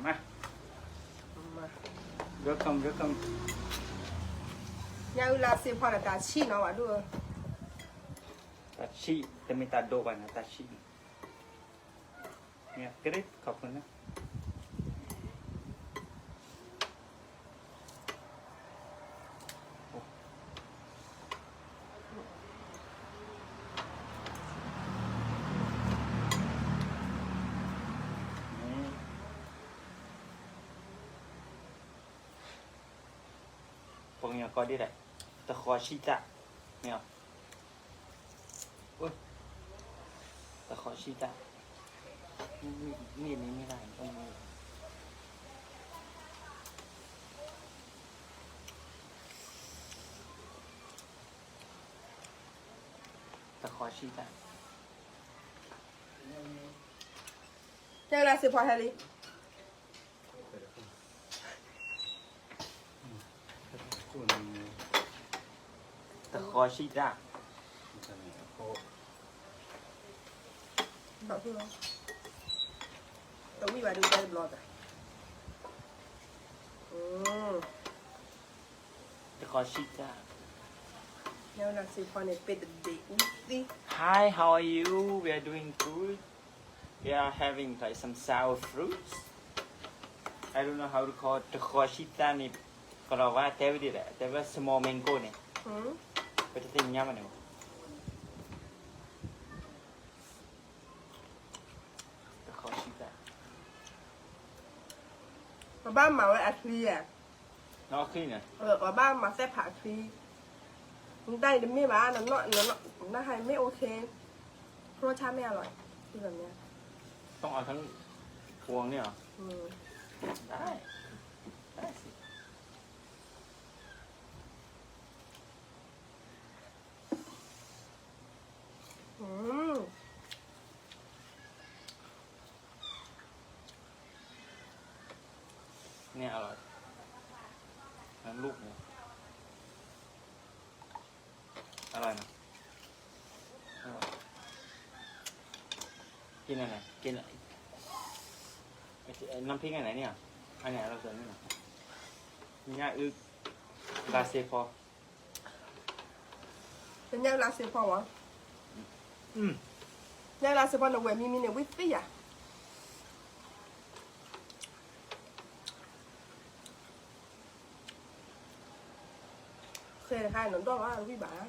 မါ, welcome welcome. ညၣ်အုၣ်လါစ့ဖီဒီးတၢ်ဆံၣ်နီၤ ဝဲဒိၣ်ဧၢ, တၢ်ဆံၣ် တမ့ၢ်တၢ်ဒိၣ်ဘၣ်န့ၣ် တၢ်ဆံၣ်န့ၣ်, မ့ၢ်ကရ့ၣ် ခီဖျိန့ၣ် ပှၤကညီကိးဒ်လဲၣ်, တဃီဆံၣ်တၢ်, မ့ၢ်ဧါ, တဃီဆံၣ်တၢ်, မ့ၢ်န့ၣ်မ့ၢ်ဒၣ်, တဃီဆံၣ်တၢ်, ညၣ်အုၣ်လါစ့ဖီဟဲလံ. တဃီဆံၣ်တၢ်, တဝံၣ်ဘၣ်ဒုးတဲတဘျီတၢ်, တဃီဆံၣ်တၢ်, ညၣ်အုၣ်လါစ့ဖီန့ၣ် ပ့တဒ့အူသံ. Hi, how are you? We are doing good. We are having like some sour fruits. I don't know how to call တဃီဆံၣ်တၢ်န့ၣ်, ကလီၤဝါတဲဝဲဒ်လဲၣ်, တဲဝဲ small mango န့ၣ်, ပတသ့ၣ်ညါဘၣ်န့ၣ်, တဃီဆံၣ်တၢ်, ပဘၣ်မၤဝဲအချံဧါ, အချံန့ၣ်, ပဘၣ်မၤသ့ၣ်ဖးအချံ, နတၢ်အံၤတမ့ၢ်ဘၣ်, နနၢ်ဟါမ့ၢ် OK, ရစၢ်မ့ၢ်အလီၤ, တံၢ်ဘၣ်မ့ၢ်, တီၢ်အီၤထၢၣ်, ဝီၤန့ၣ်လီၤ, တၢ်, တၢ်စံး န့ၣ်အလီၤ, နလူၢ်န့ၣ်, အလီၤနီၤ, ကနၤန့ၣ်, ကနၤ, နဖံးကနၤန့ၣ်, အန့ၣ်အလီၤန့ၣ်, ညၣ်အုၣ်, လါစ့ဖီ တညၣ်လါစ့ဖီဝဲ, ညၣ်လါစ့ဖီန့ၣ် ဝဲမံမံန့ၣ် ဝံသံယၤ, ဃဲတခါနီၤ ဒီၣ်လီၤဝံဘၣ်,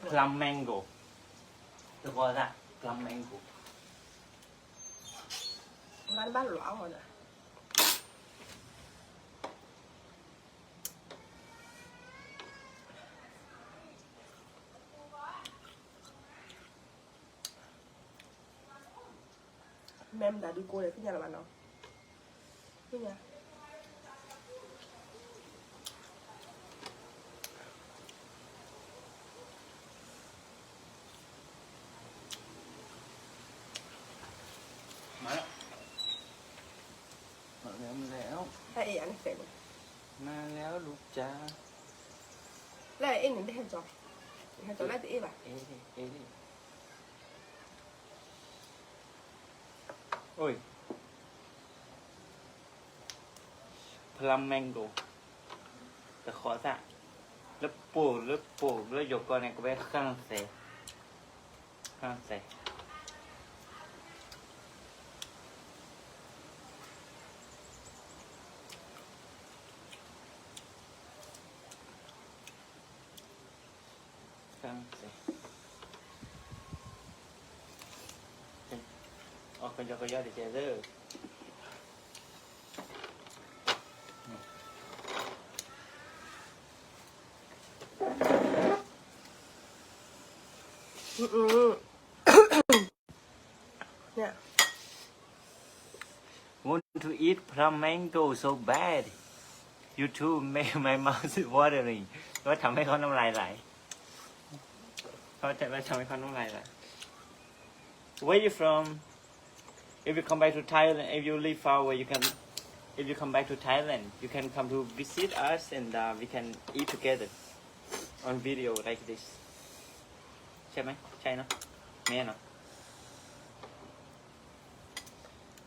plum mango, တဂီၤသၣ် plum mango, ဘၣ်ဘၣ်လီၤအီၤဒီး မ့ၢ်မတၤဒုကိးဒီး သ့ၣ်ညါလၢၤဘၣ်နီၤ, သ့ၣ်ညါ, မၤလၢ, မၤလၢ, ဟဲအ့ၣ်အန့ၣ်, မၤလၢလူၤကၢ, လၢအ့ၣ်န့ၣ် တဟဲကၠီ, ဟဲကၠီလၢတအ့ၣ်ဘၣ်, အ့ၣ်, အိၣ်, plum mango, တဃီသၣ်, လၢပိာ်, လၢပိာ်, လၢယိၤကီၢ်န့ၣ် ကဝဲဃၣ်သဲး, ဃၣ်သဲး ကယီကယီတကဲးသၢ, Want to eat plum mango so bad. YouTube make my mouth watering. ว่าทำให้เขาน้ำลายไหล เขาจะว่าทำให้เขาน้ำลายไหล Where you from? If you come back to Thailand, if you live far away, you can. If you come back to Thailand, you can come to visit us, and uh, we can eat together on video like this. ใช่ไหม? ใช่เนาะ? แม่เนาะ?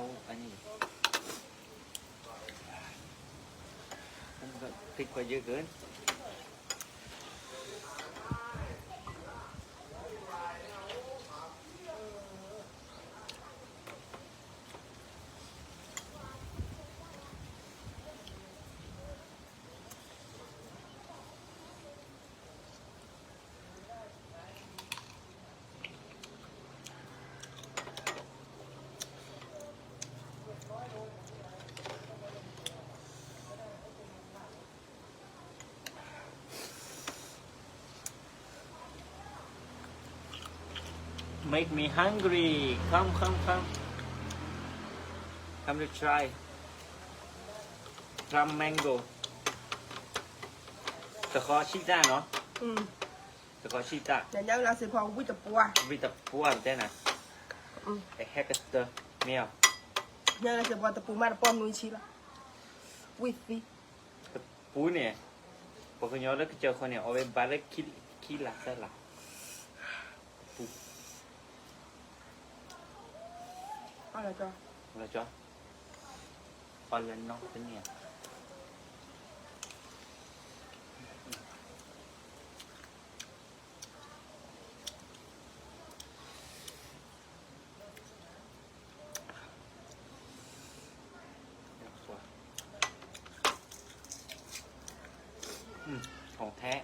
အဝဲအံၤ သ့ၣ်ခွါယဲၢ်ကၢ Make me hungry. Come, come, come. Come to try. Plum mango. တဃီဆံၣ်တၢ်နီၤ. တဃီဆံၣ်တၢ်. ဝံၣ်တပှၢ်တဲနၤ. အဟဲကတၢၢ် မ့ၢ်ဧါ. တပူၤမးတပီၢ်နွံဆံလီၤ. ဝံၣ်သံ တပူၤန့ၣ် ပှၤကညီလၢကစၢၢ်ဃီန့ၣ် အီၣ်ဝဲဘၣ်လၢခံလါသၢလါ. တပူၤ လီၤကၠီ ပှၤလၢနီၢ်တန့ၢ်ဧါ. ของแท้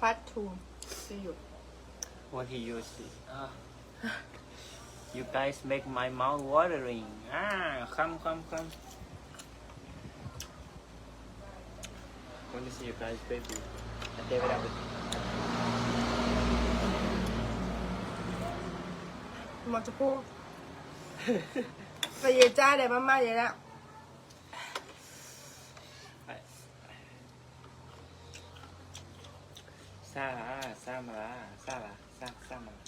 Part two. See you. What he use? Ah. You guys make my mouth watering. Ah, come, come, come. Want to see you guys, baby. I gave it up. မ့ၢ်တဖိ ပယံာ်တၢ်ဒီး မမါယဲဒၣ် စၢ်လၢ စၢ်မလၢ စၢ်လၢ စၢ် စၢ်မလၢ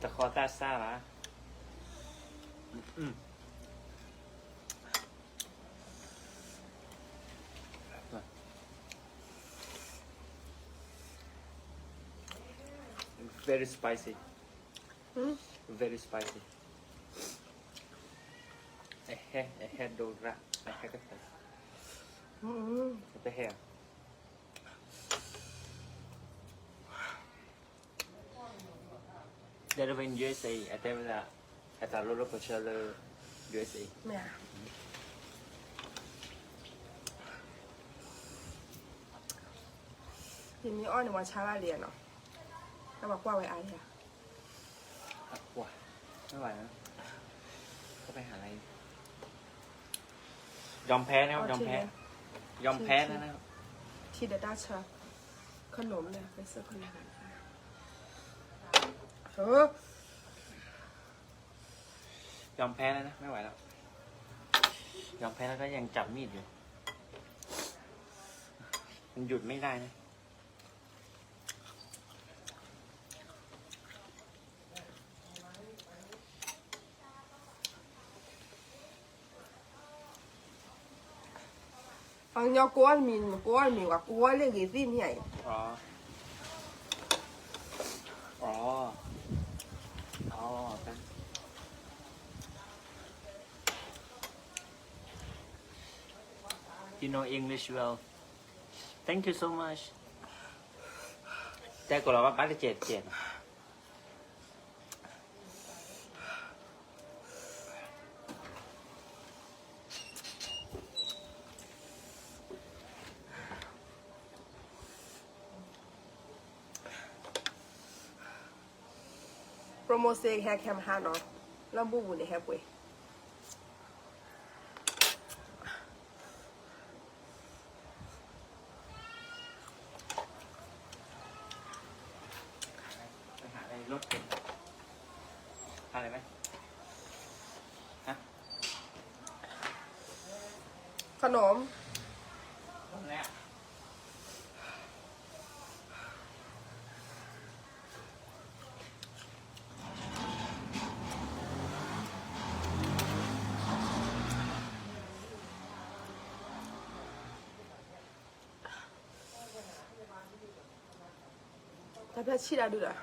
တဃီသၣ်စၢ်လၢ Very spicy. Very spicy. အဟဲ အဟဲဒိရၣ် အဟဲကတၢၢ် အတဟဲ တဲတဝဲ USA အတဲဝဲဒၣ် အတၢ်လိၣ်လၢပဆၢလၢ USA မ့ၢ်ဧါ. မ့ၢ်အီၣ်န့ၣ် ပှၤဆါဘၣ်လံနီၤ, တၢ်ပှၤကွၢ်ဝဲအါလံဧါ, အကွၢ်, မ့ၢ်ဘၣ်နီၤ, ကပဟးလၢ, ยอมแพ้นะ ยอมแพ้, ยอมแพ้นะ ထံၣ်ဒီးတၢ်ဆၢ, ขนมเนี่ย ไปซื้อขนม ยอมแพ้แล้วนะ ไม่ไหวแล้ว ยอมแพ้แล้วก็ยังจับมีดอยู่ มันหยุดไม่ได้นะ ပှၤကညီကိးအီၣ်တမံၤ ကိးအီၣ်တမံၤ ပှၤကိးအီၣ်လၢဂ့ၤသ့ၣ်မ့ၢ်ဧါ, အီ, အီ, အီ, You know English well. Thank you so much. တဲကိးလီၤဘၣ်ဘၣ်တကဲးတကဲးနီၤ. ပရိမိၣ် စ့ ဟဲခဲမဟါနီၤ, လၢဘူၣ်ပူၤန့ၣ်ဟဲပှ့ၤ ขนม တၢ်ဖျၢၣ်ဆံၣ်တၢ်ဒုးဒီး တၢ်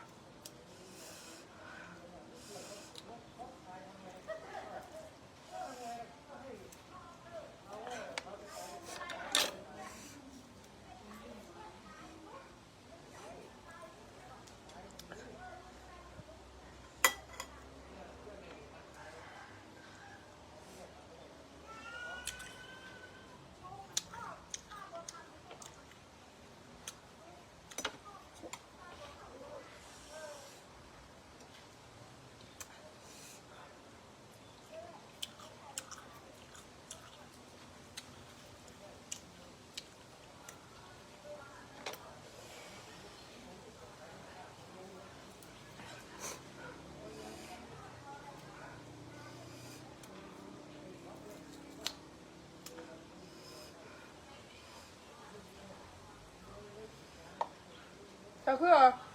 ခုၣ်အီၤ